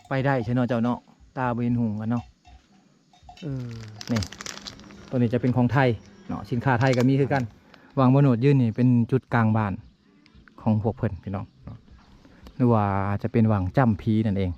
ໄປໄດ້ໃຊ່ເນາະເຈົ້າເນາະ ຕາບໍ່ເຫັນຫຸ່ງກັນເນາະ. ເອີ ນີ້ ໂຕນີ້ຈະເປັນຂອງໄທເນາະ ສິນຄ້າໄທກໍມີຄືກັນ. ຫວ່າງບ່າວໂນດຢືນນີ້ເປັນຈຸດກາງບ້ານຂອງພວກເພິ່ນພີ່ນ້ອງເນາະ ຫຼືວ່າຈະເປັນຫວ່າງຈ້ຳຜີນັ້ນເອງ.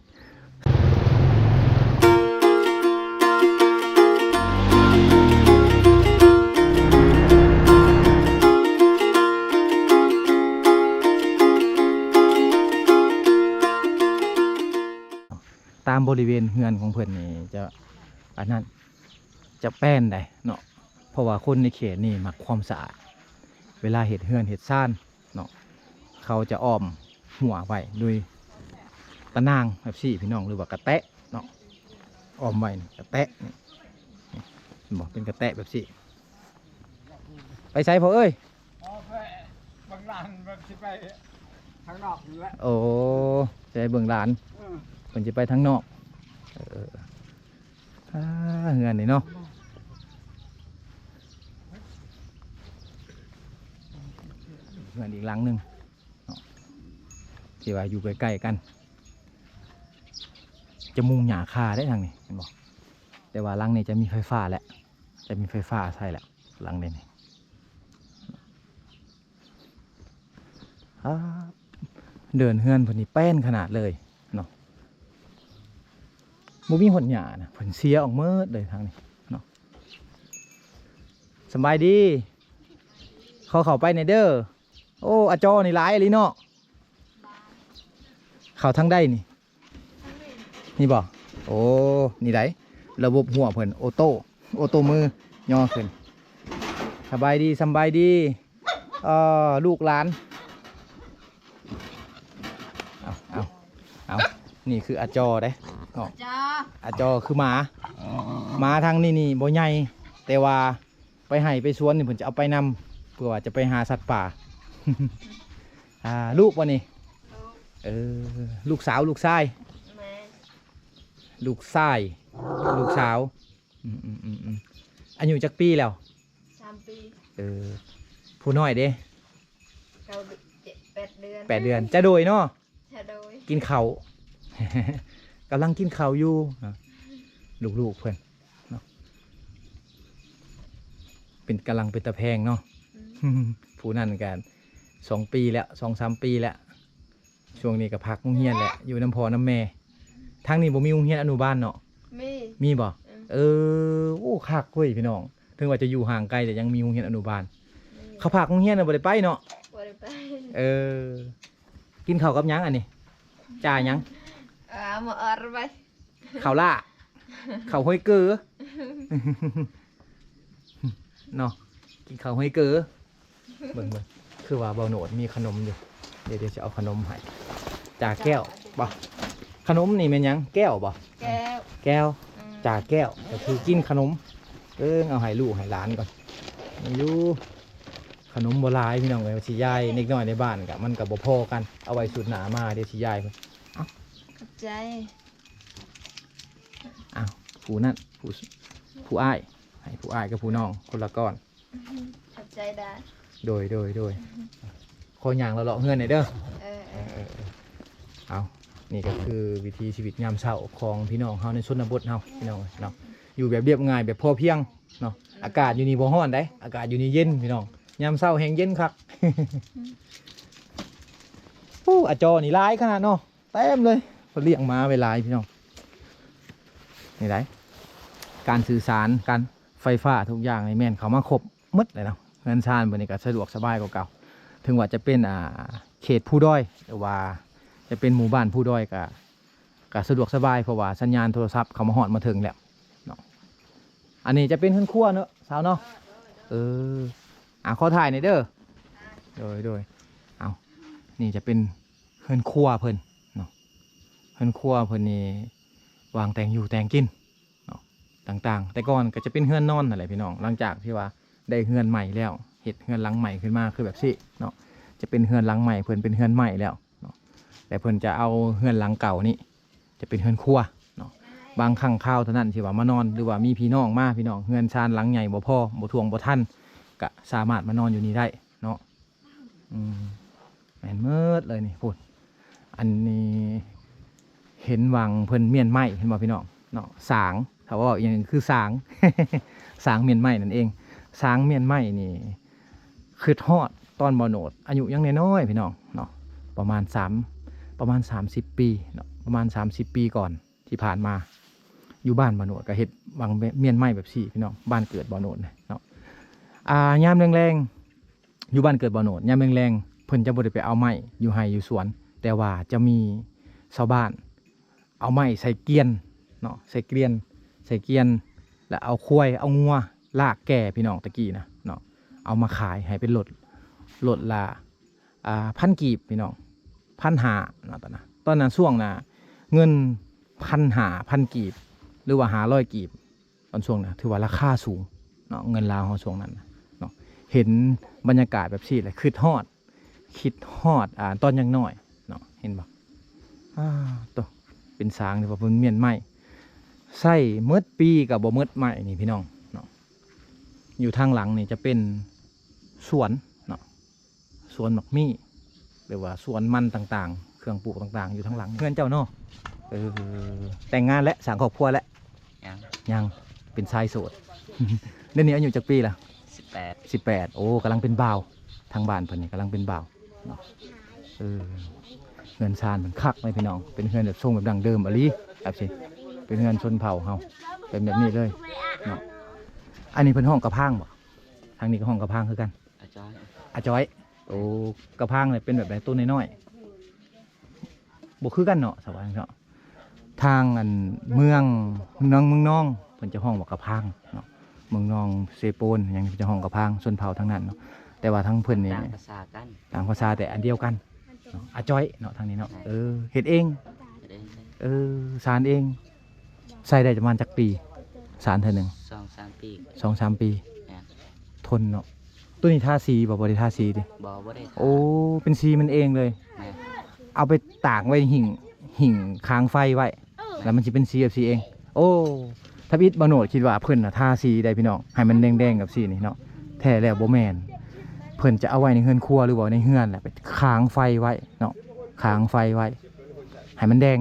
ຕາມບໍລິເວນເຮືອນຂອງເພິ່ນນີ້ຈະ ອັນນັ້ນ ຈະແປ້ນໃດເນາະ ເພາະວ່າຄົນໃນເຂດນີ້ມັກຄວາມສະອາດ. ເວລາເຮັດເຮືອນເຮັດຊານເນາະ ເຂົາຈະອ້ອມຮົ້ວໄວ້ໂດຍຕະໜ່າງແບບຊີ້ພີ່ນ້ອງ ຫຼືວ່າກະແຕະເນາະ ອ້ອມໄວ້ນີ້ກະແຕະນີ້ ເຫັນບໍ່ ເປັນກະແຕະແບບຊີ້. ໄປໃສພໍ່ເອີຍ? ອໍ ໄປເບິ່ງຫຼານ ມັນຊິໄປທາງນອກນີ້ແຫຼະ. ໂອ້ ຊິໄປເບິ່ງຫຼານ ເອີ ເພິ່ນຊິໄປທາງນອກ. ເອີ ອ່າ ເຮືອນນີ້ເນາະ ເຮືອນອີກຫຼັງໜຶ່ງເນາະ ທີ່ວ່າຢູ່ໃກ້ໆກັນ ຈະມຸງຫຍ້າຄາໄດ້ທາງນີ້ ເຫັນບໍ່? ແຕ່ວ່າຫຼັງນີ້ຈະມີໄຟຟ້າແຫຼະ ຈະມີໄຟຟ້າໃຊ້ແຫຼະ ຫຼັງນີ້ນີ້. ອ່າ ເດີ່ນເຮືອນເພິ່ນນີ້ແປ້ນຂະໜາດເລີຍເນາະ ບໍ່ມີຮອດຫຍ້ານະ ເພິ່ນເສຍອອກໝົດເລີຍທາງນີ້ເນາະ. ສະບາຍດີ ຂໍເຂົ້າໄປແດ່ເດີ. ໂອ້ ອາຈໍນີ້ຫຼາຍອີ່ຫຼີເນາະ ເຂົ້າທາງໃດນີ້? ນີ້ບໍ່? ໂອ້ ນີ້ໃດ໋ ລະບົບຮົ້ວເພິ່ນ ໂອໂຕ້ ໂອໂຕ້ມື ຍໍຂຶ້ນ. ສະບາຍດີ ສຳບາຍດີ ເອີ ລູກຫຼານ ເອົາ ເອົາ ເອົາ ນີ້ຄືອາຈໍເດ້ເນາະ ອາຈໍ ອາຈໍຄືໝາ ໝາທາງນີ້ນີ້ບໍ່ໃຫຍ່ ແຕ່ວ່າ ໄປໄຮ່ໄປສວນນີ້ເພິ່ນຈະເອົາໄປນຳ ເພື່ອວ່າຈະໄປຫາສັດປ່າ. ອ່າ ລູກບໍ່ນີ້? ລູກ ເອີ ລູກສາວ ລູກຊາຍ? ແມ່ນ ລູກຊາຍ ລູກສາວ. ອືມໆໆໆ ອາຍຸຈັກປີແລ້ວ? ສາມປີ. ເອີ ຜູ້ນ້ອຍເດ້? ເກົ້າເດືອນ ເຈັດ ແປດເດືອນ ແປດເດືອນ. ຈະໂດຍເນາະ. ໂດຍ ກິນເຂົ້າ ກຳລັງກິນເຂົ້າຢູ່ເນາະ ລູກໆເພິ່ນເນາະ ເປັນ ກຳລັງເປັນຕາແພງເນາະ. ອືມ ຜູ້ນັ້ນກະສອງປີແລ້ວ ສອງສາມປີແລ້ວ ຊ່ວງນີ້ກະພັກໂຮງຮຽນແຫຼະ ຢູ່ນຳພໍ່ນຳແມ່. ທາງນີ້ບໍ່ມີໂຮງຮຽນອະນຸບານເນາະ? ມີ ມີບໍ່? ອືມ ເອີ ໂອ້ ຄັກເວີຍພີ່ນ້ອງ ເຖິງວ່າຈະຢູ່ຫ່າງໄກແຕ່ຍັງມີໂຮງຮຽນອະນຸບານ. ມີ ເຂົາພາກໂຮງຮຽນນະ ບໍ່ໄດ້ໄປເນາະ? ບໍ່ໄດ້ໄປ. ເອີ ກິນເຂົ້າກັບຫຍັງອັນນີ້? ຈ່າຫຍັງ? ເອົາມາອອດໄວ້ ເຂົ້າຫຼ້າ ເຂົ້າຫ້ອຍເກີ ເນາະ ກິນເຂົ້າຫ້ອຍເກີ. ເບິ່ງ ເບິ່ງ ຄືວ່າບ່າວໂນດມີຂະໜົມຢູ່ ດຽວ ດຽວຊິເອົາຂະໜົມໃຫ້. ຈ່າແກ້ວບໍ່? ຂະໜົມນີ້ແມ່ນຫຍັງ? ແກ້ວບໍ່? ແກ້ວ ແກ້ວ ອືມ ຈ່າແກ້ວ ກໍຄືກິນຂະໜົມ. ເອີ ເອົາໃຫ້ລູກໃຫ້ຫຼານກ່ອນ ມັນຢູ່ ຂະໜົມບໍ່ຫຼາຍພີ່ນ້ອງເອີຍ ຊິຢາຍເດັກນ້ອຍໃນບ້ານກະ ມັນກະບໍ່ພໍກັນ ເອົາໄວ້ຊຸດໜ້າມາ ດຽວຊິຢາຍເພິ່ນ. ເອົາ ຂອບໃຈ. ອ້າວ ຜູ້ນັ້ນ ຜູ້ ຜູ້ອ້າຍ ໃຫ້ຜູ້ອ້າຍກັບຜູ້ນ້ອງຄົນລະກ້ອນ. ຂອບໃຈດາ. ໂດຍ ໂດຍ ໂດຍ ຂໍຍ່າງເລາະໆເຮືອນແດ່ເດີ. ເອີ ເອີ ເອີ ເອີ ເອົາ ນີ້ກໍຄືວິຖີຊີວິດຍາມເຊົ້າຂອງພີ່ນ້ອງເຮົາໃນຊົນນະບົດເຮົາ ພີ່ນ້ອງເນາະ ຢູ່ແບບລຽບງ່າຍ ແບບພໍພຽງເນາະ. ອາກາດຢູ່ນີ້ບໍ່ຮ້ອນໃດ໋ ອາກາດຢູ່ນີ້ເຢັນພີ່ນ້ອງ ຍາມເຊົ້າແຮ່ງເຢັນຄັກ. ໂອ້ ອາຈໍນີ້ຫຼາຍຂະໜາດເນາະ ເຕັມເລີຍ ເພິ່ນລ້ຽງໝາໄວ້ຫຼາຍພີ່ນ້ອງ. ນີ້ໃດ໋ ການສື່ສານ ການໄຟຟ້າ ທຸກຢ່າງນີ້ແມ່ນເຂົ້າມາຄົບໝົດເລີຍເນາະ. ເຮືອນຊານບັດນີ້ກໍສະດວກສະບາຍກວ່າເກົ່າ ເຖິງວ່າຈະເປັນ ອ່າ ເຂດພູດອຍ ຫຼືວ່າຈະເປັນໝູ່ບ້ານພູດອຍ ກໍ ກໍສະດວກສະບາຍ ເພາະວ່າສັນຍານໂທລະສັບເຂົ້າມາຮອດມາເຖິງແລ້ວເນາະ. ອັນນີ້ຈະເປັນເຮືອນຄົວເນາະ ສາວເນາະ. ເອີ ອ່າ ຂໍຖ່າຍໜ່ອຍເດີ. ໂດຍ ໂດຍ ເອົາ ນີ້ຈະເປັນເຮືອນຄົວເພິ່ນເນາະ ເຮືອນຄົວເພິ່ນນີ້ວາງແຕ່ງຢູ່ແຕ່ງກິນເນາະ ຕ່າງໆ. ແຕ່ກ່ອນກໍຈະເປັນເຮືອນນອນນັ້ນແຫຼະພີ່ນ້ອງ ຫຼັງຈາກທີ່ວ່າໄດ້ເຮືອນໃໝ່ແລ້ວ ເຮັດເຮືອນຫຼັງໃໝ່ຂຶ້ນມາ ຄືແບບຊີ້ເນາະ ຈະເປັນເຮືອນຫຼັງໃໝ່ ເພິ່ນເປັນເຮືອນໃໝ່ແລ້ວເນາະ ແລະ ເພິ່ນຈະເອົາເຮືອນຫຼັງເກົ່ານີ້ ຈະເປັນເຮືອນຄົວເນາະ. ບາງຄັ້ງຄາວເທົ່ານັ້ນທີ່ວ່າມານອນ ຫຼືວ່າມີພີ່ນ້ອງມາ ພີ່ນ້ອງ ເຮືອນຊານຫຼັງໃຫຍ່ບໍ່ພໍ ບໍ່ຖ້ວງບໍ່ທັນ ກະສາມາດມານອນຢູ່ນີ້ໄດ້ເນາະ. ອືມ ແມ່ນໝົດເລີຍນີ້ ພຸ້ນ ອັນນີ້ເຫັນວ່າເພິ່ນມ້ຽນໄມ້ ເຫັນບໍ່ພີ່ນ້ອງເນາະ? ສາງ ຖ້າເວົ້າອີກຢ່າງໜຶ່ງຄືສາງ ສາງມ້ຽນໄມ້ນັ້ນເອງ. ສາງມ້ຽນໄມ້ນີ້ ຄິດຮອດຕອນບ່າວໂນດອາຍຸຍັງນ້ອຍໆ ພີ່ນ້ອງເນາະ, ປະມານສາມ ປະມານສາມສິບປີເນາະ, ປະມານສາມສິບປີກ່ອນທີ່ຜ່ານມາ ຢູ່ບ້ານບ່າວໂນດກໍເຮັດວາງ ມ້ຽນໄມ້ແບບຊີ້ ພີ່ນ້ອງ, ບ້ານເກີດບ່າວໂນດເນາະ. ອ່າ ຍາມແລງໆ ຢູ່ບ້ານເກີດບ່າວໂນດ ຍາມແລງໆ ເພິ່ນຈະບໍ່ໄດ້ໄປເອົາໄມ້ຢູ່ໄຮ່ຢູ່ສວນ, ແຕ່ວ່າຈະມີຊາວບ້ານ ເອົາໄມ້ໃສ່ກຽນເນາະ, ໃສ່ກຽນ ໃສ່ກຽນ ແລ້ວເອົາຄວາຍ ເອົາງົວລາກແກ່ ພີ່ນ້ອງ, ຕະກີ້ນະເນາະ, ເອົາມາຂາຍໃຫ້ເປັນໂລດ ໂລດລະ ອ່າ ພັນກີບ ພີ່ນ້ອງ, ພັນຫ້າເນາະ. ຕອນນັ້ນ ຕອນນັ້ນ ຊ່ວງນັ້ນ ເງິນພັນຫ້າ ພັນກີບ ຫຼືວ່າຫ້າຮ້ອຍກີບ ຕອນຊ່ວງນັ້ນ ຖືວ່າລາຄາສູງເນາະ, ເງິນລາວເຮົາຊ່ວງນັ້ນເນາະ. ເຫັນບັນຍາກາດແບບຊີ້ແລ້ວ ຄິດຮອດ ຄິດຮອດ ອ່າ ຕອນຍັງນ້ອຍເນາະ, ເຫັນບໍ່? ອ້າ ໂຕ ເປັນສາງທີ່ວ່າເພິ່ນມ້ຽນໄມ້ ໃຊ້ໝົດປີກໍບໍ່ໝົດໄມ້ນີ້ ພີ່ນ້ອງເນາະ. ຢູ່ທາງຫຼັງນີ້ຈະເປັນສວນເນາະ, ສວນໝາກມີ້ ຫຼືວ່າສວນມັນຕ່າງໆ, ເຄື່ອງປູກຕ່າງໆ ຢູ່ທາງຫຼັງເຮືອນເຈົ້າເນາະ. ເອີ ແຕ່ງງານແລ້ວ ສ້າງຄອບຄົວແລ້ວ? ຍັງ ຍັງ ເປັນຊາຍໂສດ. ດຽວນີ້ອາຍຸຈັກປີລະ? ສິບແປດ ສິບແປດ. ໂອ້ ກຳລັງເປັນບ່າວ, ທາງບ້ານເພິ່ນນີ້ກຳລັງເປັນບ່າວເນາະ. ເອີ ເຮືອນຊານເພິ່ນຄັກເລີຍ ພີ່ນ້ອງ, ເປັນເຮືອນແບບຊົງແບບດັ້ງເດີມອີ່ຫຼີ ແບບຊີ້ ເປັນເຮືອນຊົນເຜົ່າເຮົາ ເປັນແບບນີ້ເລີຍເນາະ. ອັນນີ້ເພິ່ນຮ້ອງກະພາງບໍ່? ທາງນີ້ກໍຮ້ອງກະພາງຄືກັນ. ອາຈອຍ ອາຈອຍ. ໂອ້ ກະພາງນີ້ເປັນແບບໃດ? ໂຕນ້ອຍໆ ບໍ່ຄືກັນເນາະ ສະຫວັນເນາະ. ທາງອັນເມືອງ ເມືອງ ເມືອງນອງ ເພິ່ນຈະຮ້ອງວ່າກະພາງເນາະ, ເມືອງນອງ ເຊໂປນ ຫຍັງ ເພິ່ນຈະຮ້ອງກະພາງ ຊົນເຜົ່າທາງນັ້ນເນາະ. ແຕ່ວ່າທາງເພິ່ນນີ້ ຕ່າງພາສາກັນ ຕ່າງພາສາແຕ່ອັນດຽວກັນເນາະ. ອາຈອຍເນາະ ທາງນີ້ເນາະ. ແມ່ນ ເອີ ເຮັດເອງ? ເຮັດເອງ. ເອີ ສານເອງ. ໃຊ້ໄດ້ປະມານຈັກປີ ສານເທື່ອໜຶ່ງ? ສອງສາມປີ. ສອງສາມປີ. ແມ່ນ. ທົນເນາະ. ໂຕນີ້ທາສີບໍ່? ບໍ່ໄດ້ທາສີຕິ? ບໍ່ ບໍ່ໄດ້ທາ. ໂອ້ ເປັນສີມັນເອງເລີຍ. ແມ່ນ. ເອົາໄປຕາກໄວ້ຫິ້ງ ຫິ້ງຄາງໄຟໄວ້ ແລ້ວມັນຊິເປັນສີແບບຊີ້ເອງ. ໂອ້ ທຳອິດບ່າວໂນດຄິດວ່າເພິ່ນນະທາສີໄດ້ພີ່ນ້ອງ ໃຫ້ມັນແດງໆ ແບບຊີ້ນີ້ເນາະ. ແທ້ແລ້ວບໍ່ແມ່ນ, ເພິ່ນຈະເອົາໄວ້ໃນເຮືອນຄົວ ຫຼືວ່າໃນເຮືອນແຫຼະ ໄປຄາງໄຟໄວ້ເນາະ, ຄາງໄຟໄວ້ ໃຫ້ມັນແດງ.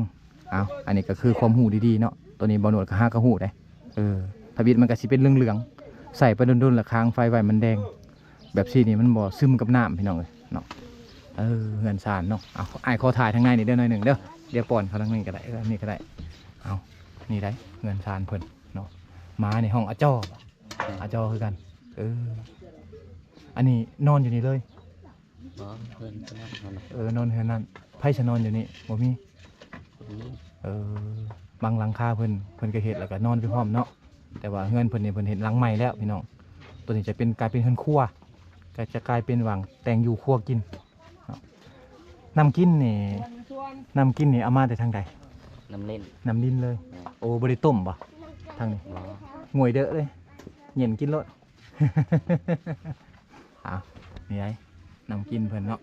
ເອົາ ອັນນີ້ກໍຄືຄວາມຮູ້ດີໆເນາະ, ໂຕນີ້ບ່າວໂນດກໍຫາກໍຮູ້ເດ້. ເອີ ທຳອິດມັນກໍຊິເປັນເຫຼືອງໆ ໃສ່ໄປດົນໆ ແລ້ວຄາງໄຟໄວ້ມັນແດງ ແບບຊີ້ນີ້ມັນບໍ່ຊຶມກັບນ້ຳ ພີ່ນ້ອງເອີຍເນາະ. ເອີ ເຮືອນຊານເນາະ. ເອົາ ອ້າຍຂໍຖ່າຍທາງໃນນີ້ເດີໜ້ອຍໜຶ່ງເດີ, ດຽວປ້ອນເຂົາທາງນີ້ກໍໄດ້. ເອີ ນີ້ກໍໄດ້. ເອົາ ນີ້ໄດ໋ ເຮືອນຊານເພິ່ນເນາະ. ໝານີ້ຮ້ອງອາຈໍ ອາຈໍຄືກັນ. ເອີ ອັນນີ້ນອນຢູ່ນີ້ເລີຍ? ບໍ່ ເພິ່ນນອນເຮືອນນັ້ນ. ເອີ ນອນເຮືອນນັ້ນ. ໃຜຊະນອນຢູ່ນີ້? ບໍ່ມີ. ບໍ່ມີ. ເອີ ບາງຫຼັງຄາເພິ່ນ ເພິ່ນກໍເຮັດແລ້ວກໍນອນໄປພ້ອມເນາະ. ແຕ່ວ່າເຮືອນເພິ່ນນີ້ ເພິ່ນເຮັດຫຼັງໃໝ່ແລ້ວພີ່ນ້ອງ. ໂຕນີ້ຈະເປັນ ກາຍເປັນເຮືອນຄົວ ກໍຈະກາຍເປັນວ່າງແຕ່ງຢູ່ຄົວກິນເນາະ. ນ້ຳກິນນີ້ ນ້ຳກິນນີ້ເອົາມາແຕ່ທາງໃດ? ນ້ຳລິນ. ນ້ຳລິນເລີຍ. ແມ່ນ. ໂອ້ ບໍ່ໄດ້ຕົ້ມບໍ່? ທາງນີ້ ບໍ່. ງ່ວຍເດີເລີຍ ເຢັນກິນໂລດ. ເອົາ ນີ້ໄດ໋ ນ້ຳກິນເພິ່ນເນາະ.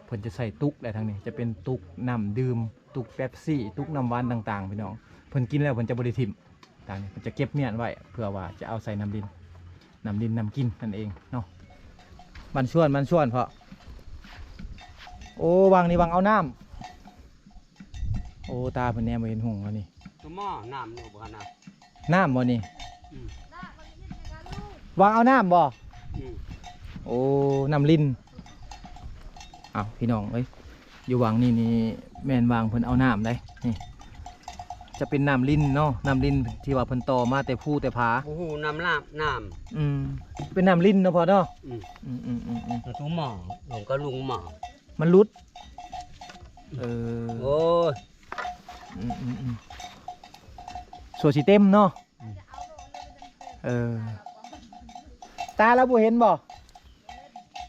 ເພິ່ນຈະໃສ່ຕຸກແຫຼະ, ທາງນີ້ຈະເປັນຕຸກນ້ຳດື່ມ, ຕຸກເປັບຊີ, ຕຸກນ້ຳຫວານຕ່າງໆ ພີ່ນ້ອງ. ເພິ່ນກິນແລ້ວເພິ່ນຈະບໍ່ໄດ້ຖິ້ມ. ທາງນີ້ເພິ່ນຈະເກັບມ້ຽນໄວ້ ເພື່ອວ່າຈະເອົາໃສ່ນ້ຳລິນ, ນ້ຳລິນ ນ້ຳກິນນັ້ນເອງເນາະ. ມັນຊວນ ມັນຊວນເພາະ. ໂອ້ ວັງນີ້ວັງເອົານ້ຳ. ໂອ້ ຕາເພິ່ນແນມບໍ່ເຫັນຫຸ່ງແລ້ວນີ້. ຕົວໝໍ້ ນ້ຳຢູ່ບໍ່ຫັ້ນນະ? ນ້ຳບໍ່ນີ້? ອືມ ວ່າເອົານ້ຳບໍ່? ອືມ ໂອ້ ນ້ຳລິນ. ເອົາ ພີ່ນ້ອງເອີຍ ຢູ່ວັງນີ້ນີ້ແມ່ນວ່າເພິ່ນເອົານ້ຳໄດ໋. ນີ້ຈະເປັນນ້ຳລິນເນາະ, ນ້ຳລິນທີ່ວ່າເພິ່ນຕໍ່ມາແຕ່ພູແຕ່ຜາ. ບໍ່ຮູ້ນ້ຳລາບນ້ຳ. ອືມ ເປັນນ້ຳລິນເນາະພໍ່ເນາະ. ອືມ ອືມ ອືມ ອືມ ອືມ ຕົວໝໍ້ ລົງກໍລຸງໝໍ້ ມັນຫຼຸດ. ເອີ ໂອ້ຍ ອືມ ອືມ ອືມ ຊົ່ວຊິເຕັມເນາະ. ອືມ ເອີ ຕາລາວບໍ່ເຫັນບໍ່?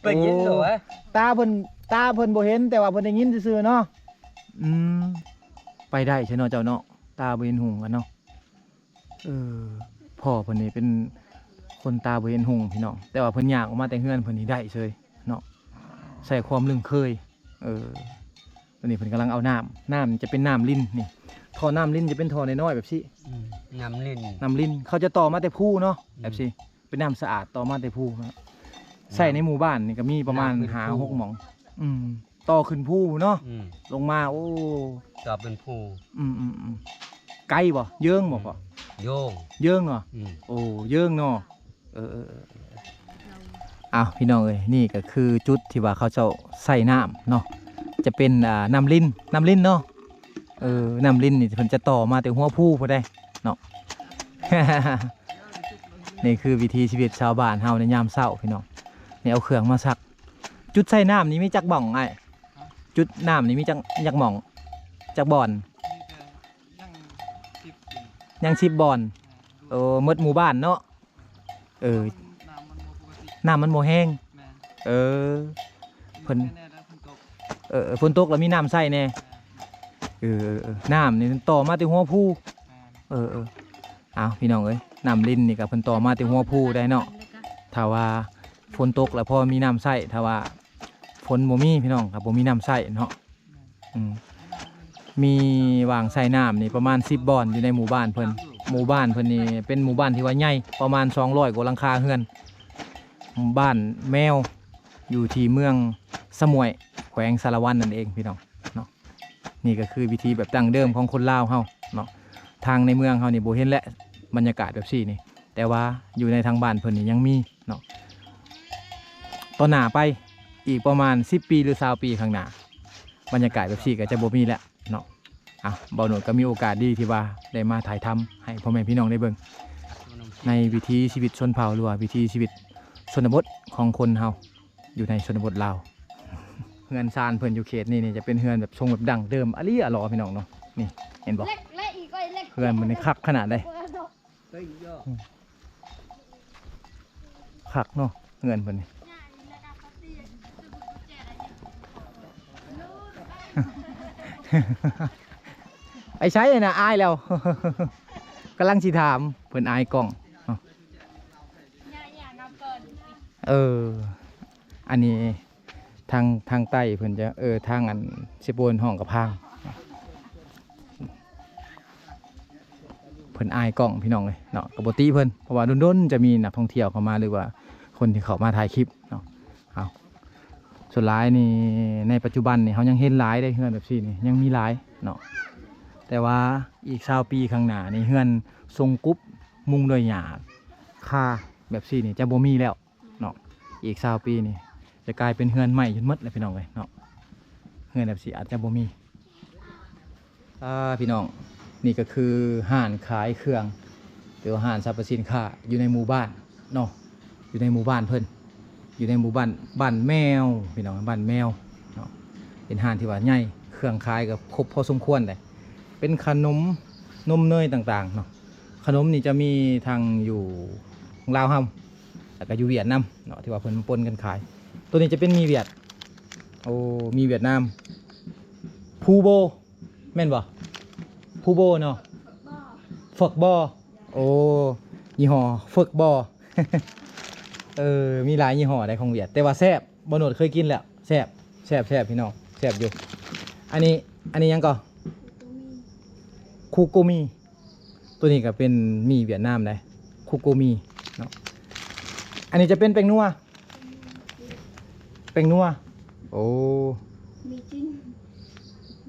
ໄປຍິນໂລດ. ໂອ້ ຕາເພິ່ນ ຕາເພິ່ນບໍ່ເຫັນ ແຕ່ວ່າເພິ່ນໄດ້ຍິນຊື່ໆເນາະ. ອືມ ໄປໄດ້ໃຊ່ເນາະເຈົ້າເນາະ, ຕາບໍ່ເຫັນຫຸ່ງກັນເນາະ. ເອີ ພໍ່ເພິ່ນນີ້ເປັນຄົນຕາບໍ່ເຫັນຫຸ່ງ ພີ່ນ້ອງ, ແຕ່ວ່າເພິ່ນຍ່າງອອກມາແຕ່ເຮືອນເພິ່ນນີ້ໄດ້ເຊີຍເນາະ, ໃຊ້ຄວາມລຶ້ງເຄີຍ. ເອີ ຕອນນີ້ເພິ່ນກຳລັງເອົານ້ຳ, ນ້ຳຈະເປັນນ້ຳລິນນີ້, ທໍ່ນ້ຳລິນຈະເປັນທໍ່ນ້ອຍໆແບບຊີ້. ອືມ ນ້ຳລິນ ນ້ຳລິນ ເຂົາຈະຕໍ່ມາແຕ່ພູເນາະ. ອືມ ແບບຊີ້ ເປັນນ້ຳສະອາດ ຕໍ່ມາແຕ່ພູເນາະ. ອືມ ໃຊ້ໃນໝູ່ບ້ານນີ້ກໍມີປະມານຫ້າຫົກໝ່ອງ. ອືມ ຕໍ່ຂຶ້ນພູເນາະ ອືມ ລົງມາ ໂອ້ ກໍເປັນພູ ອືມໆໆ ໄກບໍ່? ເຢິງບໍ່ພໍ່? ໂຍງ ເຢິງເນາະ ອືມ ໂອ້ ເຢິງເນາະ ເອີໆໆ ອ້າວ ພີ່ນ້ອງເອີຍ ນີ້ກໍຄືຈຸດທີ່ວ່າເຂົາເຈົ້າໃສ່ນ້ຳເນາະ ຈະເປັນ ອ່າ ນ້ຳລິນ ນ້ຳລິນເນາະ ເອີ ນ້ຳລິນນີ້ເພິ່ນຈະຕໍ່ມາແຕ່ຫົວພູພຸ້ນໃດເນາະ ນີ້ຄືວິຖີຊີວິດຊາວບ້ານເຮົາໃນຍາມເຊົ້າ ພີ່ນ້ອງ ນີ້ເອົາເຄື່ອງມາຊັກ ຈຸດໃສ່ນ້ຳນີ້ມີຈັກບ່ອງອ້າຍ? ຈຸດນ້ຳນີ້ມີຈັກ ຈັກໝ່ອງ ຈັກບ່ອນ? ມີແຕ່ຍັງສິບຢູ່ ຍັງສິບບ່ອນ ແມ່ນ ໂອ້ ໝົດໝູ່ບ້ານເນາະ ເອີ ນ້ຳມັນ ນ້ຳມັນບໍ່ປົກກະຕິ ນ້ຳມັນບໍ່ແຮງ ແມ່ນ ເອີ ເພິ່ນ ແນ່ໆ ແລ້ວຝົນຕົກ ເອີໆ ຝົນຕົກແລ້ວມີນ້ຳໃຊ້ແດ່ ແມ່ນ ເອີໆໆ ນ້ຳນີ້ມັນຕໍ່ມາແຕ່ຫົວພູ ແມ່ນ ເອີໆ ອ້າວ ພີ່ນ້ອງເອີຍ ນ້ຳລິນນີ້ກໍເພິ່ນຕໍ່ມາແຕ່ຫົວພູໄດ້ເນາະ ຖ້າວ່າຝົນຕົກແລ້ວພໍມີນ້ຳໃຊ້ ຖ້າວ່າຝົນບໍ່ມີ ພີ່ນ້ອງ ກໍບໍ່ມີນ້ຳໃຊ້ເນາະ ອືມ ມີອ່າງໃສ່ນ້ຳນີ້ປະມານສິບບ່ອນຢູ່ໃນໝູ່ບ້ານເພິ່ນ ໝູ່ບ້ານເພິ່ນນີ້ເປັນໝູ່ບ້ານທີ່ວ່າໃຫຍ່ ປະມານສອງຮ້ອຍກວ່າຫຼັງຄາເຮືອນ ບ້ານແມວ ຢູ່ທີ່ເມືອງສະໝວຍ ແຂວງສາລະວັນນັ້ນເອງ ພີ່ນ້ອງເນາະ ນີ້ກໍຄືວິຖີແບບດັ້ງເດີມຂອງຄົນລາວເຮົາເນາະ ທາງໃນເມືອງເຮົານີ້ບໍ່ເຫັນແຫຼະ ບັນຍາກາດແບບຊີ້ນີ້ ແຕ່ວ່າຢູ່ໃນທາງບ້ານເພິ່ນນີ້ຍັງມີເນາະ ຕໍ່ໜ້າໄປອີກປະມານສິບປີ ຫຼື ຊາວປີຂ້າງໜ້າ ບັນຍາກາດແບບຊີ້ກໍຈະບໍ່ມີແລ້ວເນາະ ອ່ະ ບ່າວໂນດກໍມີໂອກາດດີທີ່ວ່າໄດ້ມາຖ່າຍທຳໃຫ້ພໍ່ແມ່ພີ່ນ້ອງໄດ້ເບິ່ງ ໃນວິຖີຊີວິດຊົນເຜົ່າ ຫຼືວ່າວິຖີຊີວິດຊົນນະບົດຂອງຄົນເຮົາ ຢູ່ໃນຊົນນະບົດລາວ ເຮືອນຊານເພິ່ນຢູ່ເຂດນີ້ນີ້ ຈະເປັນເຮືອນແບບຊົງແບບດັ້ງເດີມອະລີອະຫຼໍ ພີ່ນ້ອງເນາະ ນີ້ເຫັນບໍ່ ເຮືອນມັນນີ້ຄັກຂະໜາດໃດ ອືມ ຄັກເນາະ ເຮືອນເພິ່ນນີ້ ໄປໃສນະ ອາຍແລ້ວ ກຳລັງຊິຖາມ ເພິ່ນອາຍກ້ອງເນາະ ເອີ ອັນນີ້ທາງ ທາງໃຕ້ເພິ່ນຈະ ເອີ ທາງອັນເຊໂປນຫ້ອງກະພາງ ເພິ່ນອາຍກ້ອງ ພີ່ນ້ອງເອີຍເນາະ ກໍບໍ່ຕິເພິ່ນ ເພາະວ່າດົນໆຈະມີນັກທ່ອງທ່ຽວເຂົ້າມາ ຫຼືວ່າຄົນທີ່ເຂົ້າມາຖ່າຍຄລິບເນາະ ເອົາ ສ່ວນຫຼາຍນີ້ ໃນປັດຈຸບັນນີ້ເຮົາຍັງເຫັນຫຼາຍເດ້ ເຮືອນແບບຊີ້ນີ້ຍັງມີຫຼາຍເນາະ ແຕ່ວ່າອີກຊາວປີຂ້າງໜ້ານີ້ ເຮືອນຊົງກຸບມຸງດ້ວຍຫຍ້າຄາແບບຊີ້ນີ້ຈະບໍ່ມີແລ້ວເນາະ ອີກຊາວປີນີ້ຈະກາຍເປັນເຮືອນໄມ້ຈົນໝົດແລ້ວ ພີ່ນ້ອງເອີຍເນາະ ເຮືອນແບບຊີ້ອາດຈະບໍ່ມີ ອ່າ ພີ່ນ້ອງ ນີ້ກໍຄືຮ້ານຂາຍເຄື່ອງ ຫຼືວ່າຮ້ານສັບພະສິນຄ້າຢູ່ໃນໝູ່ບ້ານເນາະ ຢູ່ໃນໝູ່ບ້ານເພິ່ນ ຢູ່ໃນໝູ່ບ້ານ ບ້ານແມວ ພີ່ນ້ອງ ບ້ານແມວເນາະ ເປັນຮ້ານທີ່ວ່າໃຫຍ່ ເຄື່ອງຂາຍກໍຄົບພໍສົມຄວນເດ້ ເປັນຂະໜົມ ນົມເນີຍຕ່າງໆເນາະ ຂະໜົມນີ້ຈະມີທັງຢູ່ລາວເຮົາ ແລ້ວກໍຢູ່ຫວຽດນຳເນາະ ທີ່ວ່າເພິ່ນປົນກັນຂາຍ ໂຕນີ້ຈະເປັນໝີ່ຫວຽດ ໂອ້ ໝີ່ຫວຽດນາມ ພູໂບ ແມ່ນບໍ່? ພູໂບເນາະ ເຟີກບໍ ໂອ້ ຍີ່ຫໍ້ເຟີກບໍ ເອີ ມີຫຼາຍຍີ່ຫໍ້ໃດຂອງຫວຽດ ແຕ່ວ່າແຊບ ບ່າວໂນດເຄີຍກິນແລ້ວ ແຊບ ແຊບ ແຊບ ພີ່ນ້ອງ ແຊບຢູ່ ອັນນີ້ ອັນນີ້ຫຍັງກໍ? ຄູໂກມີ ໂຕນີ້ກໍເປັນໝີ່ຫວຽດນາມໃດ ຄູໂກມີເນາະ ອັນນີ້ຈະເປັນແປ້ງນົວ ແປ້ງນົວ ໂອ້ ມີຈິນ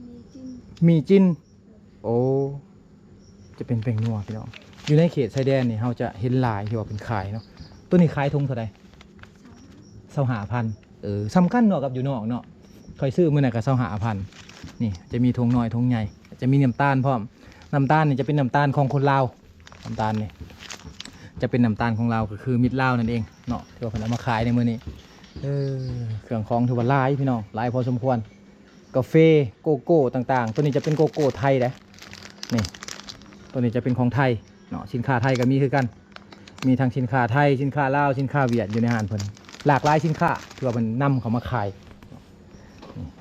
ມີຈິນ ມີຈິນ ໂອ້ ຈະເປັນແປ້ງນົວ ພີ່ນ້ອງ ຢູ່ໃນເຂດຊາຍແດນນີ້ ເຮົາຈະເຫັນຫຼາຍທີ່ວ່າເພິ່ນຂາຍເນາະ ໂຕນີ້ຂາຍຖົງເທົ່າໃດ? ຊາວຫ້າພັນ ເອີ ສ່ຳກັນເນາະກັບຢູ່ນອກເນາະ ຂ້ອຍຊື້ມື້ນັ້ນກໍຊາວຫ້າພັນ ນີ້ຈະມີຖົງນ້ອຍຖົງໃຫຍ່ ຈະມີນ້ຳຕານພ້ອມ ນ້ຳຕານນີ້ຈະເປັນນ້ຳຕານຂອງຄົນລາວ ນ້ຳຕານນີ້ຈະເປັນນ້ຳຕານຂອງລາວ ກໍຄືມິດລາວນັ້ນເອງເນາະ ທີ່ວ່າເພິ່ນເອົາມາຂາຍໃນມື້ນີ້ ເອີ ເຄື່ອງຂອງຖືວ່າຫຼາຍ ພີ່ນ້ອງ ຫຼາຍພໍສົມຄວນ ກາເຟ ໂກໂກ້ຕ່າງໆ ໂຕນີ້ຈະເປັນໂກໂກ້ໄທເດ້ ນີ້ ໂຕນີ້ຈະເປັນຂອງໄທເນາະ ສິນຄ້າໄທກໍມີຄືກັນ ມີທັງສິນຄ້າໄທ ສິນຄ້າລາວ ສິນຄ້າຫວຽດ ຢູ່ໃນຮ້ານເພິ່ນ ຫຼາກຫຼາຍສິນຄ້າທີ່ວ່າເພິ່ນນຳເຂົ້າມາຂາຍ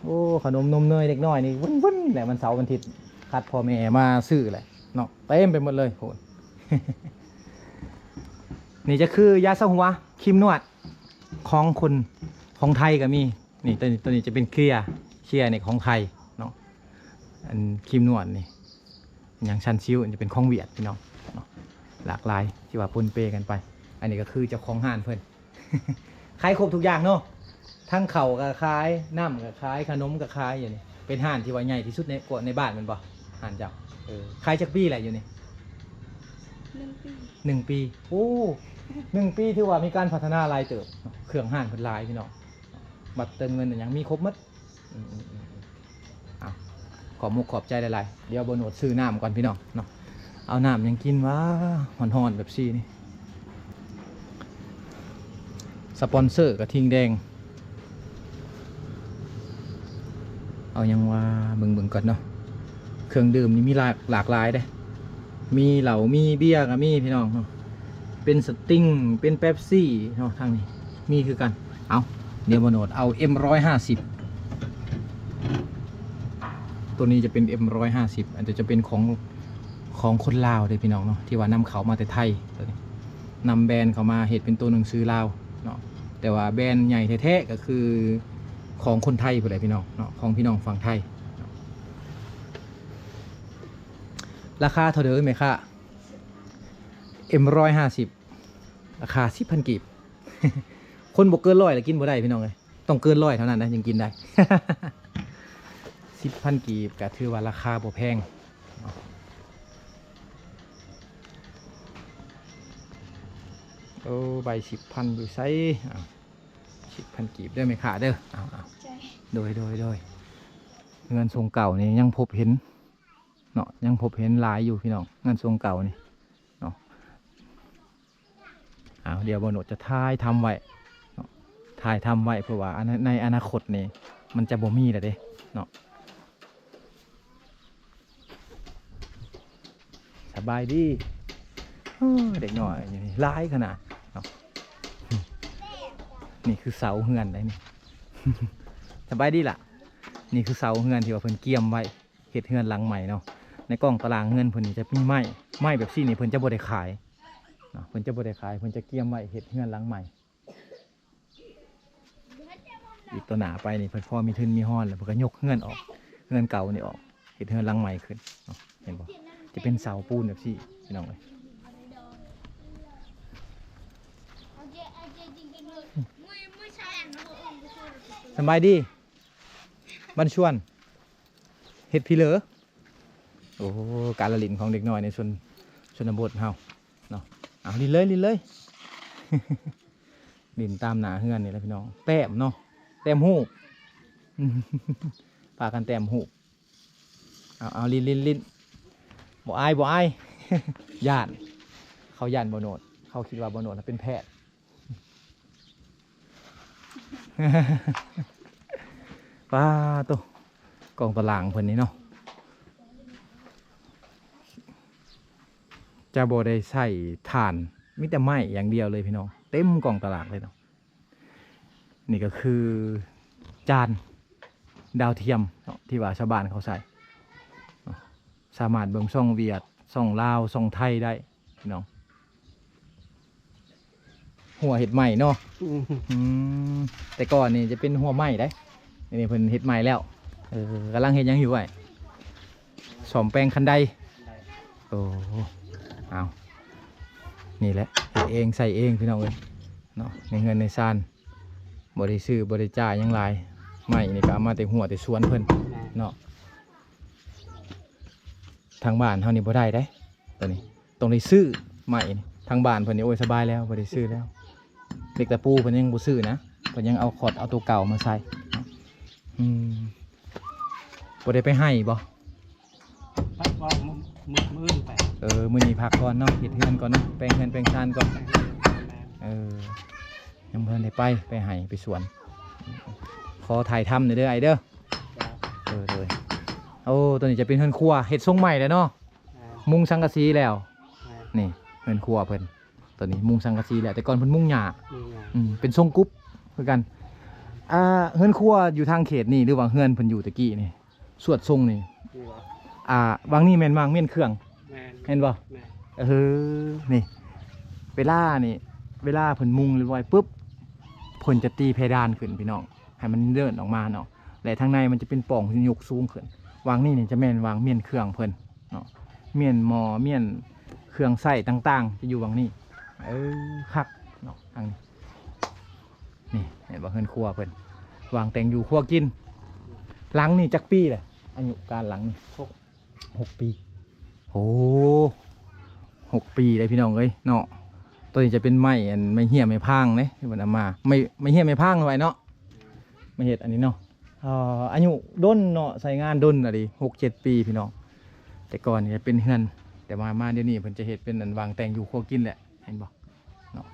ໂອ້ ຂະໜົມນົມເນີຍເດັກນ້ອຍນີ້ ວຶ້ນໆແຫຼະ ວັນເສົາວັນອາທິດ ຄັດພໍ່ແມ່ມາຊື້ແຫຼະເນາະ ເຕັມໄປໝົດເລີຍ ໂຫ ນີ້ຈະຄືຢາສະຫົວ ຄຣີມນວດ ຂອງຄົນ ຂອງໄທກໍມີ ນີ້ ໂຕນີ້ ໂຕນີ້ຈະເປັນເຄຍ ເຄຍນີ້ຂອງໄທເນາະ ອັນຄຣີມນວດນີ້ ຫຍັງ ຊັນຊິວ ຈະເປັນຂອງຫວຽດ ພີ່ນ້ອງເນາະ ຫຼາກຫຼາຍທີ່ວ່າປົນເປກັນໄປ ອັນນີ້ກໍຄືເຈົ້າຂອງຮ້ານເພິ່ນ ຂາຍຄົບທຸກຢ່າງເນາະ ທັງເຂົ້າກໍຂາຍ, ນ້ຳກໍຂາຍ, ຂະໜົມກໍຂາຍຢູ່ນີ້. ເປັນຮ້ານທີ່ວ່າໃຫຍ່ທີ່ສຸດໃນ ໃນບ້ານແມ່ນບໍ່? ຮ້ານເຈົ້າ. ເອີ ຂາຍຈັກປີແລ້ວຢູ່ນີ້? ໜຶ່ງປີ. ໜຶ່ງປີ. ໂອ້ ໜຶ່ງປີຖືວ່າມີການພັດທະນາຫຼາຍເຕີບ. ເຄື່ອງຮ້ານເພິ່ນຫຼາຍພີ່ນ້ອງ. ບັດເຕີມເງິນຫຍັງມີຄົບໝົດ. ອືມໆໆ ເອົາ ຂອບມຸກຂອບໃຈຫຼາຍໆ. ດຽວບ່າວໂນດຊື້ນ້ຳກ່ອນພີ່ນ້ອງເນາະ. ເອົານ້ຳຫຍັງກິນຫວາ ຮ້ອນໆແບບຊີ້ນີ້. ສະປອນເຊີກະທິງແດງ. ເອົາຫຍັງຫວາ ເບິ່ງໆກ່ອນເນາະ. ເຄື່ອງດື່ມນີ້ມີຫຼາກ ຫຼາກຫຼາຍເດ້. ມີເຫຼົ້າ ມີເບຍກໍມີພີ່ນ້ອງເນາະ. ເປັນສະຕິງ ເປັນເປັບຊີເນາະ ທາງນີ້ມີຄືກັນ. ເອົາ ດຽວບ່າວໂນດເອົາເອັມຮ້ອຍຫ້າສິບ ໂຕນີ້ຈະເປັນເອັມຮ້ອຍຫ້າສິບ ອັນນີ້ຈະເປັນຂອງ ຂອງຄົນລາວເດ້ພີ່ນ້ອງເນາະ ທີ່ວ່ານຳເຂົ້າມາແຕ່ໄທ. ໂຕນີ້ນຳແບຣນເຂົ້າມາເຮັດເປັນໂຕໜັງສືລາວເນາະ ແຕ່ວ່າແບຣນໃຫຍ່ແທ້ໆກໍຄືຂອງຄົນໄທພຸ້ນແຫຼະພີ່ນ້ອງເນາະ ຂອງພີ່ນ້ອງຝັ່ງໄທເນາະ. ລາຄາເທົ່າເດີແມ່ຄ້າ? ເອັມຮ້ອຍຫ້າສິບ ລາຄາສິບພັນກີບ. ຄົນບໍ່ເກີນຮ້ອຍລະກິນບໍ່ໄດ້ພີ່ນ້ອງເອີຍ ຕ້ອງເກີນຮ້ອຍເທົ່ານັ້ນນະຈຶ່ງກິນໄດ້. ສິບພັນກີບກໍຖືວ່າລາຄາບໍ່ແພງ. ໂອ້ ໃບສິບພັນຢູ່ໃສ? ເອົາ ສິບພັນກີບເດີແມ່ຄ້າເດີ. ເອົາໆ ໃຈ ໂດຍໆໆ. ເຮືອນຊົງເກົ່ານີ້ຍັງພົບເຫັນເນາະ ຍັງພົບເຫັນຫຼາຍຢູ່ພີ່ນ້ອງ ເຮືອນຊົງເກົ່ານີ້ເນາະ. ເອົາ ດຽວບ່າວໂນດຈະຖ່າຍທຳໄວ້ເນາະ ຖ່າຍທຳໄວ້ ເພາະວ່າອັນ ໃນອະນາຄົດນີ້ມັນຈະບໍ່ມີແລ້ວເດ້ເນາະ. ສະບາຍດີ. ໂອ້ ເດັກນ້ອຍຢູ່ນີ້ຫຼາຍຂະໜາດເນາະ. ນີ້ຄືເສົາເຮືອນໄດ໋ນີ້. ສະບາຍດີລະ. ນີ້ຄືເສົາເຮືອນທີ່ວ່າເພິ່ນກຽມໄວ້ ເຮັດເຮືອນຫຼັງໃໝ່ເນາະ. ໃນກ້ອງຕາລາງເຮືອນເພິ່ນນີ້ຈະມີໄມ້ ໄມ້ແບບຊີ້ນີ້ເພິ່ນຈະບໍ່ໄດ້ຂາຍເນາະ ເພິ່ນຈະບໍ່ໄດ້ຂາຍ ເພິ່ນຈະກຽມໄວ້ເຮັດເຮືອນຫຼັງໃໝ່. ອີກຕໍ່ໜ້າໄປນີ້ເພິ່ນພໍມີທຶນມີຮອນແລ້ວ ເພິ່ນກໍຍົກເຮືອນອອກ ເຮືອນເກົ່ານີ້ອອກ ເຮັດເຮືອນຫຼັງໃໝ່ຂຶ້ນເນາະ. ເຫັນບໍ່ ຈະເປັນເສົາປູນແບບຊີ້ພີ່ນ້ອງເອີຍ. ສະບາຍດີ ບັນຊວນ ເຮັດພີເລີ. ໂອ້ ການລະຫຼິ້ນຂອງເດັກນ້ອຍໃນຊົນ ຊົນນະບົດເຮົາເນາະ. ເອົາ ຫຼິ້ນເລີຍ ຫຼິ້ນເລີຍ. ຫຼິ້ນຕາມໜ້າເຮືອນນີ້ແຫຼະພີ່ນ້ອງ ແຕ້ມເນາະ ແຕ້ມຮູບ ພາກັນແຕ້ມຮູບ. ເອົາໆ ຫຼິ້ນໆໆ. ບໍ່ອາຍ ບໍ່ອາຍ ຢ້ານ ເຂົາຢ້ານບ່າວໂນດ ເຂົາຄິດວ່າບ່າວໂນດເປັນແພດ. ປາໂຕ ກອງຕາລາງເພິ່ນນີ້ເນາະ ຈະບໍ່ໄດ້ໃຊ້ຖ່ານ ມີແຕ່ໄມ້ຢ່າງດຽວເລີຍພີ່ນ້ອງ ເຕັມກອງຕາລາງເລີຍເນາະ. ນີ້ກໍຄືຈານດາວທຽມເນາະ ທີ່ວ່າຊາວບ້ານເຂົາໃຊ້ເນາະ ສາມາດເບິ່ງຊ່ອງຫວຽດ ຊ່ອງລາວ ຊ່ອງໄທໄດ້ພີ່ນ້ອງ. ຫົວເຮັດໃໝ່ເນາະ. ອືມ ອືມ ແຕ່ກ່ອນນີ້ຈະເປັນຫົວໄມ້ໄດ໋ ອັນນີ້ເພິ່ນເຮັດໃໝ່ແລ້ວ. ເອີ ກຳລັງເຮັດຫຍັງຢູ່ອ້າຍ? ສ້ອມແປງຄັນໄດ. ໂອ້ ເອົາ ນີ້ແຫຼະ ເຮັດເອງໃຊ້ເອງພີ່ນ້ອງເອີຍເນາະ. ໃນເຮືອນໃນຊານ ບໍ່ໄດ້ຊື້ ບໍ່ໄດ້ຈ່າຍຫຍັງຫຼາຍ. ໄມ້ນີ້ກໍເອົາມາແຕ່ຮົ້ວແຕ່ສວນເພິ່ນເນາະ. ທາງບ້ານເຮົານີ້ບໍ່ໄດ້ເດ້ ໂຕນີ້ຕ້ອງໄດ້ຊື້ໃໝ່. ທາງບ້ານເພິ່ນນີ້ ໂອ້ຍ ສະບາຍແລ້ວ ບໍ່ໄດ້ຊື້ແລ້ວ. ເຫຼັກຕະປູເພິ່ນຍັງບໍ່ຊື້ນະ ເພິ່ນຍັງເອົາຂອດເອົາໂຕເກົ່າມາໃສ່. ອືມ ບໍ່ໄດ້ໄປໄຮ່ບໍ່? ພັກກ່ອນ ມື້ ມື້ ມື້ອື່ນໄປ. ເອີ ມື້ນີ້ພັກກ່ອນເນາະ ເຮັດເຮືອນກ່ອນເນາະ ແປງເຮືອນແປງຊານກ່ອນ. ແມ່ນ ເອີ ຍັງບໍ່ທັນໄດ້ໄປ ໄປໄຮ່ໄປສວນ. ຂໍຖ່າຍທຳໜ່ອຍເດີອ້າຍເດີ. ເອີ ໂດຍ. ໂອ້ ໂຕນີ້ຈະເປັນເຮືອນຄົວ ເຮັດຊົງໃໝ່ແລ້ວເນາະ. ແມ່ນ ມຸງສັງກະສີແລ້ວ. ແມ່ນ ນີ້ເຮືອນຄົວເພິ່ນ ໂຕນີ້ມຸງສັງກະສີແລ້ວ ແຕ່ກ່ອນເພິ່ນມຸງຫຍ້າ. ມຸງຫຍ້າ ອືມ ເປັນຊົງກຸບຄືກັນ. ອ່າ ເຮືອນຄົວຢູ່ທາງເຂດນີ້ ຫຼືວ່າເຮືອນເພິ່ນຢູ່ແຕ່ກີ້ນີ້ ສວດຊົງນີ້ ນີ້ຫວາ? ອ່າ ຫວ່າງນີ້ແມ່ນຫວ່າງມ້ຽນເຄື່ອງ. ແມ່ນ ແມ່ນບໍ່? ແມ່ນ ເອີ ນີ້ ເວລານີ້ ເວລາເພິ່ນມຸງລຽບຮ້ອຍປຶບ ເພິ່ນຈະຕີເພດານຂຶ້ນພີ່ນ້ອງ ໃຫ້ມັນເດີນອອກມາເນາະ ແລະ ທາງໃນມັນຈະເປັນປ່ອງຍົກສູງຂຶ້ນ. ຫວ່າງນີ້ນີ້ຈະແມ່ນຫວ່າງມ້ຽນເຄື່ອງເພິ່ນເນາະ ມ້ຽນໝໍ້ ມ້ຽນເຄື່ອງໃຊ້ຕ່າງໆ ຈະຢູ່ຫວ່າງນີ້. ເອີ ຄັກເນາະ ທາງນີ້. ນີ້ເຫັນບໍ່ ເຮືອນຄົວເພິ່ນ ວາງແຕ່ງຢູ່ຄົວກິນ. ຫຼັງນີ້ຈັກປີແຫຼະ ອາຍຸການຫຼັງນີ້? ຫົກ ຫົກປີ. ໂອ້ ຫົກປີໄດ໋ພີ່ນ້ອງເອີຍເນາະ. ໂຕນີ້ຈະເປັນໄມ້ ອັນ ໄມ້ເຮ້ຍໄມ້ພາງເດ້ ທີ່ເພິ່ນເອົາມາ ໄມ້ ໄມ້ເຮ້ຍໄມ້ພາງໄວ້ເນາະ ມາເຮັດອັນນີ້ເນາະ. ເອີ ອາຍຸດົນເນາະ ໃຊ້ງານດົນອີ່ຫຼີ ຫົກເຈັດປີພີ່ນ້ອງ. ແຕ່ກ່ອນນີ້ຈະເປັນເຮືອນ ແຕ່ວ່າມາດຽວນີ້ເພິ່ນຈະເຮັດເປັນອັນວາງແຕ່ງຢູ່ຄົວກິນແຫຼະ ເຫັນບໍ່ເນາະ.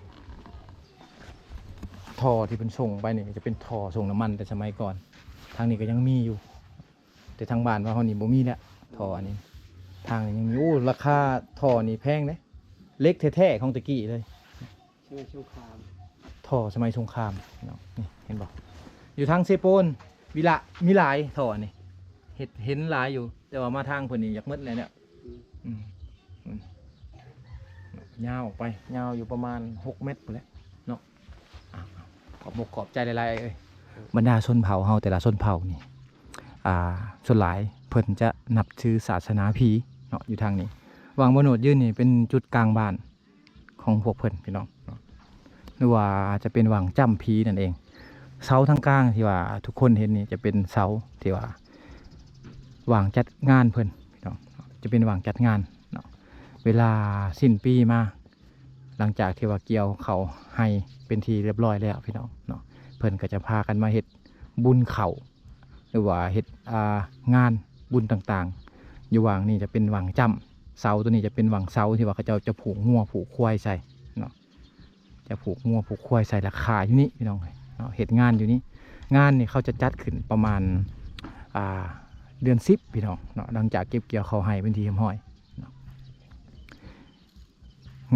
ທໍ່ທີ່ເພິ່ນສົ່ງໄປນີ້ຈະເປັນທໍ່ສົ່ງນ້ຳມັນແຕ່ສະໄໝກ່ອນ. ທາງນີ້ກໍຍັງມີຢູ່ ແຕ່ທາງບ້ານວ່າເຮົານີ້ບໍ່ມີແລ້ວ ທໍ່ອັນນີ້. ທາງນີ້ຍັງມີ. ໂອ້ ລາຄາທໍ່ນີ້ແພງເດ້ ເຫຼັກແທ້ໆຂອງແຕ່ກີ້ເລີຍ ສະໄໝສົງຄາມ ທໍ່ສະໄໝສົງຄາມເນາະ. ນີ້ເຫັນບໍ່ ຢູ່ທາງເຊໂປນ ວິລະ ມີຫຼາຍທໍ່ອັນນີ້ ເຫັນ ເຫັນຫຼາຍຢູ່ ແຕ່ວ່າມາທາງເພິ່ນນີ້ຢາກໝົດແລ້ວເນາະ. ອືມ ອືມ ອືມ ຍາວອອກໄປ ຍາວຢູ່ປະມານຫົກແມັດພຸ້ນແຫຼະເນາະ. ອ່າ ຂອບອົກຂອບໃຈຫຼາຍໆເອີຍ. ບັນດາຊົນເຜົ່າເຮົາແຕ່ລະຊົນເຜົ່ານີ້ ອ່າ ສ່ວນຫຼາຍເພິ່ນຈະນັບຖືສາສະໜາຜີເນາະ ຢູ່ທາງນີ້. ຫວ່າງບ່ອນໂນດຢືນນີ້ເປັນຈຸດກາງບ້ານ ຂອງພວກເພິ່ນພີ່ນ້ອງເນາະ ຫຼືວ່າຈະເປັນຫວ່າງຈ້ຳຜີນັ້ນເອງ. ເສົາທາງກາງທີ່ວ່າທຸກຄົນເຫັນນີ້ຈະເປັນເສົາທີ່ວ່າຫວ່າງຈັດງານເພິ່ນພີ່ນ້ອງ ຈະເປັນຫວ່າງຈັດງານເນາະ. ເວລາສິ້ນປີມາ ຫຼັງຈາກທີ່ວ່າກ່ຽວເຂົ້າໄຮ່ເປັນທີ່ຮຽບຮ້ອຍແລ້ວພີ່ນ້ອງເນາະ ເພິ່ນກໍຈະພາກັນມາເຮັດບຸນເຂົ້າ ຫຼືວ່າເຮັດ ອ່າ ງານບຸນຕ່າງໆ. ຢູ່ຫວ່າງນີ້ຈະເປັນຫວ່າງຈ້ຳ ເສົາໂຕນີ້ຈະເປັນຫວ່າງເສົາທີ່ວ່າເຂົາເຈົ້າຈະຜູກງົວຜູກຄວາຍໃສ່ເນາະ ຈະຜູກງົວຜູກຄວາຍໃສ່ ແລ້ວຂາຍຢູ່ນີ້ພີ່ນ້ອງເອີຍເນາະ ເຮັດງານຢູ່ນີ້. ງານນີ້ເຂົາຈະຈັດຂຶ້ນປະມານ ອ່າ ເດືອນສິບພີ່ນ້ອງເນາະ ຫຼັງຈາກເກັບກ່ຽວເຂົ້າໄຮ່ເປັນທີ່ຮຽບຮ້ອຍເນາະ.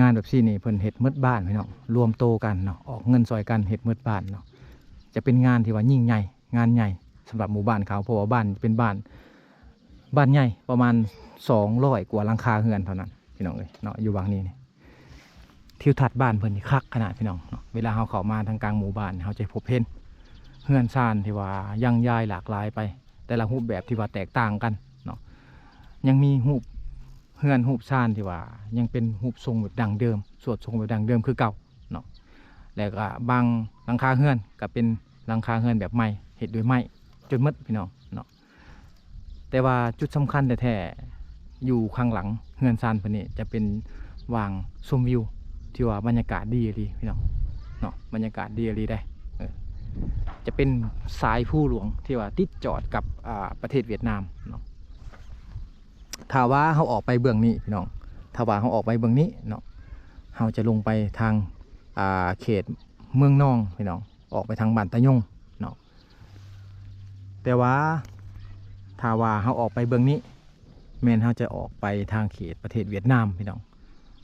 ງານແບບຊີ້ນີ້ເພິ່ນເຮັດໝົດບ້ານພີ່ນ້ອງ ລວມໂຕກັນເນາະ ອອກເງິນຊ່ອຍກັນເຮັດໝົດບ້ານເນາະ. ຈະເປັນງານທີ່ວ່າຍິ່ງໃຫຍ່ ງານໃຫຍ່ສຳລັບໝູ່ບ້ານເຂົາ ເພາະວ່າບ້ານເປັນບ້ານ ບ້ານໃຫຍ່ປະມານສອງຮ້ອຍກວ່າຫຼັງຄາເຮືອນເທົ່ານັ້ນພີ່ນ້ອງເອີຍເນາະ. ຢູ່ຫວ່າງນີ້ນີ້ ທິວທັດບ້ານເພິ່ນນີ້ຄັກຂະໜາດພີ່ນ້ອງເນາະ. ເວລາເຮົາເຂົ້າມາທາງກາງໝູ່ບ້ານ ເຮົາຈະພົບເຫັນເຮືອນຊານທີ່ວ່າຍັງຢາຍຫຼາກຫຼາຍໄປ ແຕ່ລະຮູບແບບທີ່ວ່າແຕກຕ່າງກັນເນາະ. ຍັງມີຮູບເຮືອນຮູບຊານທີ່ວ່າຍັງເປັນຮູບຊົງແບບດັ້ງເດີມ ສວດຊົງແບບດັ້ງເດີມຄືເກົ່າເນາະ. ແລ້ວກໍບາງຫຼັງຄາເຮືອນກໍເປັນຫຼັງຄາເຮືອນແບບໃໝ່ ເຮັດດ້ວຍໄມ້ຈົນໝົດພີ່ນ້ອງເນາະ. ແຕ່ວ່າຈຸດສຳຄັນແທ້ໆ ຢູ່ຂ້າງຫຼັງເຮືອນຊານເພິ່ນນີ້ ຈະເປັນຫວ່າງຊົມວິວທີ່ວ່າບັນຍາກາດດີອີ່ຫຼີພີ່ນ້ອງເນາະ ບັນຍາກາດດີອີ່ຫຼີເດ້. ເອີ ຈະເປັນສາຍພູຫຼວງທີ່ວ່າຕິດຈອດກັບ ອ່າ ປະເທດຫວຽດນາມເນາະ. ຖ້າວ່າເຮົາອອກໄປເບື້ອງນີ້ພີ່ນ້ອງ ຖ້າວ່າເຮົາອອກໄປເບື້ອງນີ້ເນາະ ເຮົາຈະລົງໄປທາງ ອ່າ ເຂດເມືອງນອງພີ່ນ້ອງ ອອກໄປທາງບ້ານຕາຍົງເນາະ. ແຕ່ວ່າຖ້າວ່າເຮົາອອກໄປເບື້ອງນີ້ ແມ່ນເຮົາຈະອອກໄປທາງເຂດປະເທດຫວຽດນາມພີ່ນ້ອງ.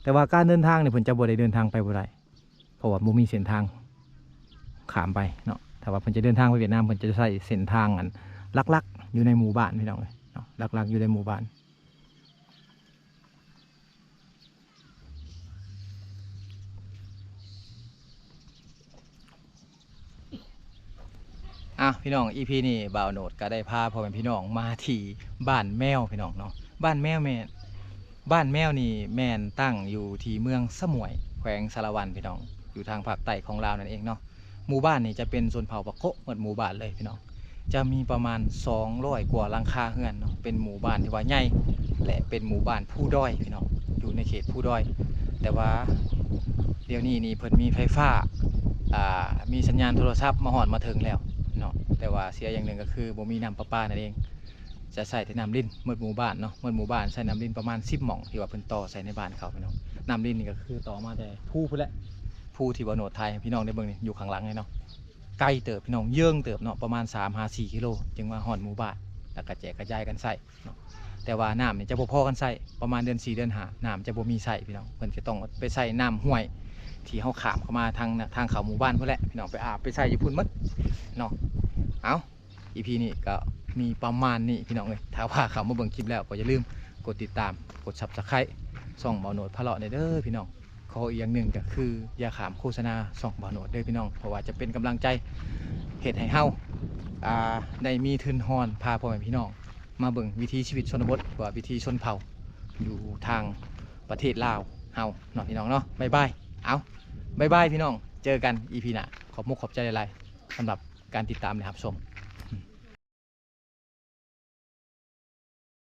ແຕ່ວ່າການເດີນທາງນີ້ເພິ່ນຈະບໍ່ໄດ້ເດີນທາງໄປບໍ່ໄດ້ ເພາະວ່າບໍ່ມີເສັ້ນທາງຂ້າມໄປເນາະ. ຖ້າວ່າເພິ່ນຈະເດີນທາງໄປຫວຽດນາມ ເພິ່ນຈະໃຊ້ເສັ້ນທາງອັນຫຼັກໆຢູ່ໃນໝູ່ບ້ານພີ່ນ້ອງເອີຍເນາະ ຫຼັກໆຢູ່ໃນໝູ່ບ້ານ. ອ່ະ ພີ່ນ້ອງ ອີພີນີ້ບ່າວໂນດກໍໄດ້ພາພໍ່ແມ່ພີ່ນ້ອງມາທີ່ບ້ານແມວພີ່ນ້ອງເນາະ. ບ້ານແມວແມ່ນ ບ້ານແມວນີ້ແມ່ນຕັ້ງຢູ່ທີ່ເມືອງສະໝວຍ ແຂວງສາລະວັນພີ່ນ້ອງ ຢູ່ທາງພາກໃຕ້ຂອງລາວນັ້ນເອງເນາະ. ໝູ່ບ້ານນີ້ຈະເປັນຊົນເຜົ່າປາໂກະໝົດໝູ່ບ້ານເລີຍພີ່ນ້ອງ. ຈະມີປະມານສອງຮ້ອຍກວ່າຫຼັງຄາເຮືອນເນາະ ເປັນໝູ່ບ້ານທີ່ວ່າໃຫຍ່ ແລະ ເປັນໝູ່ບ້ານພູດອຍພີ່ນ້ອງ ຢູ່ໃນເຂດພູດອຍ. ແຕ່ວ່າດຽວນີ້ນີ້ເພິ່ນມີໄຟຟ້າ ອ່າ ມີສັນຍານໂທລະສັບມາຮອດມາເຖິງແລ້ວເນາະ. ແຕ່ວ່າເສຍຢ່າງໜຶ່ງກໍຄືບໍ່ມີນ້ຳປະປານັ້ນເອງ ຈະໃຊ້ແຕ່ນ້ຳລິນໝົດໝູ່ບ້ານເນາະ. ໝົດໝູ່ບ້ານໃຊ້ນ້ຳລິນປະມານສິບໝ່ອງ ທີ່ວ່າເພິ່ນຕໍ່ໃສ່ໃນບ້ານເຂົາພີ່ນ້ອງ. ນ້ຳລິນນີ້ກໍຄືຕໍ່ມາແຕ່ພູພຸ້ນແຫຼະ ພູທີ່ບ່າວໂນດຖ່າຍໃຫ້ພີ່ນ້ອງໄດ້ເບິ່ງນີ້ ຢູ່ຂ້າງຫຼັງນີ້ເນາະ. ໄກເຕີບພີ່ນ້ອງ ເຢິງເຕີບເນາະ ປະມານສາມຫາສີ່ກິໂລ ຈຶ່ງມາຮອດໝູ່ບ້ານ ແລ້ວກະແຈກກະຈາຍກັນໃຊ້ເນາະ. ແຕ່ວ່ານ້ຳນີ້ຈະບໍ່ພໍກັນໃຊ້ ປະມານເດືອນສີ່ເດືອນຫ້າ ນ້ຳຈະບໍ່ມີໃຊ້ພີ່ນ້ອງ. ເພິ່ນຈະຕ້ອງໄປໃຊ້ນ້ຳຫ້ວຍທີ່ເຮົາຂ້າມເຂົ້າມາທາງ ທາງເຂົ້າໝູ່ບ້ານພຸ້ນແຫຼະພີ່ນ້ອງ ໄປອາບໄປໃຊ້ຢູ່ພຸ້ນໝົດເນາະ. ເອົ້າ ອີພີນີ້ກໍມີປະມານນີ້ພີ່ນ້ອງເອີຍ. ຖ້າວ່າເຂົ້າມາເບິ່ງຄລິບແລ້ວກໍຢ່າລືມກົດຕິດຕາມ ກົດ Subscribe ຊ່ອງບ່າວໂນດພາເລາະແດ່ເດີພີ່ນ້ອງ. ຂໍອີກຢ່າງໜຶ່ງກໍຄືຢ່າຂ້າມໂຄສະນາຊ່ອງບ່າວໂນດເດີພີ່ນ້ອງ ເພາະວ່າຈະເປັນກຳລັງໃຈເຮັດໃຫ້ເຮົາ ອ່າ ໄດ້ມີທຶນຮອນພາພໍ່ແມ່ພີ່ນ້ອງມາເບິ່ງວິຖີຊີວິດຊົນນະບົດ ວ່າວິຖີຊົນເຜົ່າຢູ່ທາງປະເທດລາວເຮົາເນາະພີ່ນ້ອງເນາະ. ບາຍບາຍ ເອົ້າ ບາຍບາຍພີ່ນ້ອງ ເຈີກັນອີພີໜ້າ. ຂອບມຸກຂອບໃຈຫຼາຍໆ ສຳລັບ ການຕິດຕາມ ແລະ ຮັບຊົມ.